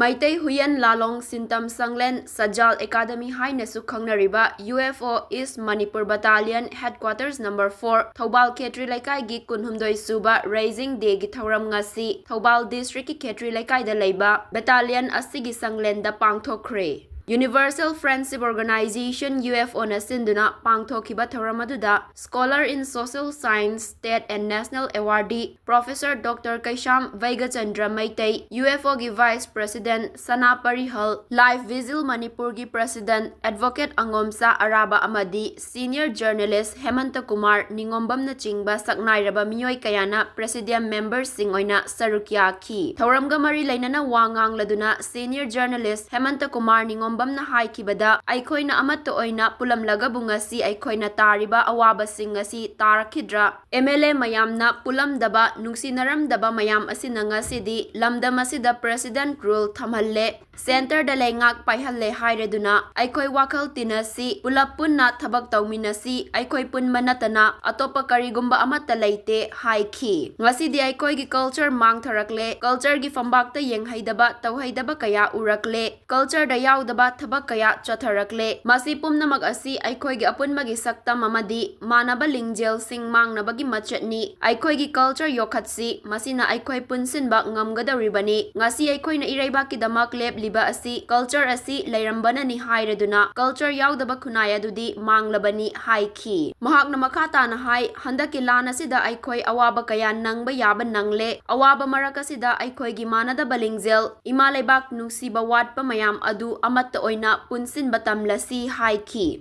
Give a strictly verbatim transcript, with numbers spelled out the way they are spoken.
ꯃꯩꯇꯩ ꯍꯨꯏꯌꯦꯟ ꯂꯥꯂꯣꯡ ꯁꯤꯟꯇꯝ ꯁꯪꯂꯦꯟ ꯁꯖꯥꯜ ꯑꯦꯀꯥꯗꯃꯤ ꯍꯥꯏꯅꯁꯨ ꯈꯪꯅꯔꯤꯕ U F O East Manipur Battalion Headquarters number four Thoubal ꯈꯦꯇ꯭ꯔꯤ ꯂꯩꯀꯥꯏꯒꯤ ꯀꯨꯟꯍꯨꯝꯗꯣꯏ ꯁꯨꯕ Raising Dayꯒꯤ ꯊꯧꯔꯝ ꯉꯁꯤ ꯊꯧꯕꯥꯜ districtꯀꯤ ꯈꯦꯇ꯭ꯔꯤ ꯂꯩꯀꯥꯏꯗ ꯂꯩꯕ battalion ꯑꯁꯤꯒꯤ ꯁꯪꯂꯦꯟꯗ ꯄꯥꯡꯊꯣꯛꯈ꯭ꯔꯦ꯫ Universal Friendship Organization, U F Oꯅ ꯁꯤꯟꯗꯨꯅ ꯄꯥꯡꯊꯣꯛꯈꯤꯕ ꯊꯧꯔꯝ ꯑꯗꯨꯗ Scholar in Social Science, State and National Awardee Professor Doctor Keisham Bhagyachandra Meitei, U F Oꯒꯤ Vice President ꯁꯅꯥ ꯄꯔꯤꯍꯜ, Life Vigil ꯃꯅꯤꯄꯨꯔꯒꯤ President Advocate ꯑꯉꯣꯝꯆꯥ ꯑꯔꯥꯕ ꯑꯃꯗꯤ Senior Journalist ꯍꯦꯃꯟꯇ ꯀꯨꯃꯥꯔ ꯅꯤꯉꯣꯝꯕꯝꯅꯆꯤꯡꯕ ꯁꯛꯅꯥꯏꯔꯕ ꯃꯤꯑꯣꯏ ꯀꯌꯥꯅ Presidium memberꯁꯤꯡ ꯑꯣꯏꯅ ꯁꯔꯨꯛ ꯌꯥꯈꯤ꯫ ꯊꯧꯔꯝꯒ ꯃꯔꯤ ꯂꯩꯅꯅ ꯋꯥ ꯉꯥꯡꯂꯗꯨꯅ Senior Journalist ꯍꯦꯃꯟꯇ ꯀꯨꯃꯥꯔ ꯅꯤꯉꯣꯝꯕꯝꯅ ꯍꯥꯏꯈꯤꯕꯗ, ꯑꯩꯈꯣꯏꯅ ꯑꯃꯠꯇ ꯑꯣꯏꯅ ꯄꯨꯜꯂꯝꯂꯒꯕꯨ ꯉꯁꯤ ꯑꯩꯈꯣꯏꯅ ꯇꯥꯔꯤꯕ ꯑꯋꯥꯕꯁꯤꯡ ꯑꯁꯤ ꯇꯥꯔꯛꯈꯤꯗ꯭ꯔꯥ? M L A ꯃꯌꯥꯝꯅ ꯄꯨꯜꯂꯝꯗꯕ, ꯅꯨꯡꯁꯤꯅꯔꯝꯗꯕ ꯃꯌꯥꯝ ꯑꯁꯤꯅ ꯉꯁꯤꯗꯤ ꯂꯝꯗꯝ ꯑꯁꯤꯗ President rule ꯊꯝꯍꯜꯂꯦ, centreꯗ ꯂꯩꯉꯥꯛ ꯄꯥꯏꯍꯜꯂꯦ ꯍꯥꯏꯔꯗꯨꯅ ꯑꯩꯈꯣꯏ ꯋꯥꯈꯜ ꯇꯤꯟꯅꯁꯤ, ꯄꯨꯂꯞ ꯄꯨꯟꯅ ꯊꯕꯛ ꯇꯧꯃꯤꯟꯅꯁꯤ, ꯑꯩꯈꯣꯏ ꯄꯨꯟꯕ ꯅꯠꯇꯅ ꯑꯇꯣꯞꯄ ꯀꯔꯤꯒꯨꯝꯕ ꯑꯃꯠꯇ ꯂꯩꯇꯦ ꯍꯥꯏꯈꯤ꯫ ꯉꯁꯤꯗꯤ ꯑꯩꯈꯣꯏꯒꯤ culture ꯃꯥꯡꯊꯔꯛꯂꯦ, cultureꯒꯤ ꯐꯝꯕꯥꯛꯇ ꯌꯦꯡꯍꯩꯗꯕ, ꯇꯧꯍꯩꯗꯕ ꯀꯌꯥ ꯎꯔꯛꯂꯦ, cultureꯗ ꯌꯥꯎꯗꯕ ꯊꯕꯛ ꯀꯌꯥ ꯆꯠꯊꯔꯛꯂꯦ꯫ ꯃꯁꯤ ꯄꯨꯝꯅꯃꯛ ꯑꯁꯤ ꯑꯩꯈꯣꯏꯒꯤ ꯑꯄꯨꯟꯕꯒꯤ ꯁꯛꯇꯝ ꯑꯃꯗꯤ ꯃꯥꯟꯅꯕ ꯂꯤꯡꯖꯦꯜꯁꯤꯡ ꯃꯥꯡꯅꯕꯒꯤ ꯃꯆꯠꯅꯤ꯫ ꯑꯩꯈꯣꯏꯒꯤ culture ꯌꯣꯛꯈꯠꯁꯤ, ꯃꯁꯤꯅ ꯑꯩꯈꯣꯏ ꯄꯨꯟꯁꯤꯟꯕ ꯉꯝꯒꯗꯧꯔꯤꯕꯅꯤ꯫ ꯉꯁꯤ ꯑꯩꯈꯣꯏꯅ ꯏꯔꯩꯕꯥꯛꯀꯤꯗꯃꯛ ꯂꯦꯞꯂꯤꯕ ꯑꯁꯤ culture ꯑꯁꯤ ꯂꯩꯔꯝꯕꯅꯅꯤ ꯍꯥꯏꯔꯗꯨꯅ culture ꯌꯥꯎꯗꯕ ꯈꯨꯟꯅꯥꯏ ꯑꯗꯨꯗꯤ ꯃꯥꯡꯂꯕꯅꯤ ꯍꯥꯏꯈꯤ꯫ ꯃꯍꯥꯛꯅ ꯃꯈꯥ ꯇꯥꯅ ꯍꯥꯏ, ꯍꯟꯗꯛꯀꯤ ꯂꯥꯟ ꯑꯁꯤꯗ ꯑꯩꯈꯣꯏ ꯑꯋꯥꯕ ꯀꯌꯥ ꯅꯪꯕ ꯌꯥꯕ ꯅꯪꯂꯦ꯫ ꯑꯋꯥꯕ ꯃꯔꯛ ꯑꯁꯤꯗ ꯑꯩꯈꯣꯏꯒꯤ ꯃꯥꯟꯅꯗꯕ ꯂꯤꯡꯖꯦꯜ, ꯏꯃꯥ ꯂꯩꯕꯥꯛ ꯅꯨꯡꯁꯤꯕ ꯋꯥꯠꯄ ꯃꯌꯥꯝ ꯑꯗꯨ ꯑꯃꯠꯇ ꯑꯣꯏꯅ ꯄꯨꯟꯁꯤꯟꯕ ꯇꯝꯂꯁꯤ ꯍꯥꯏꯈꯤ꯫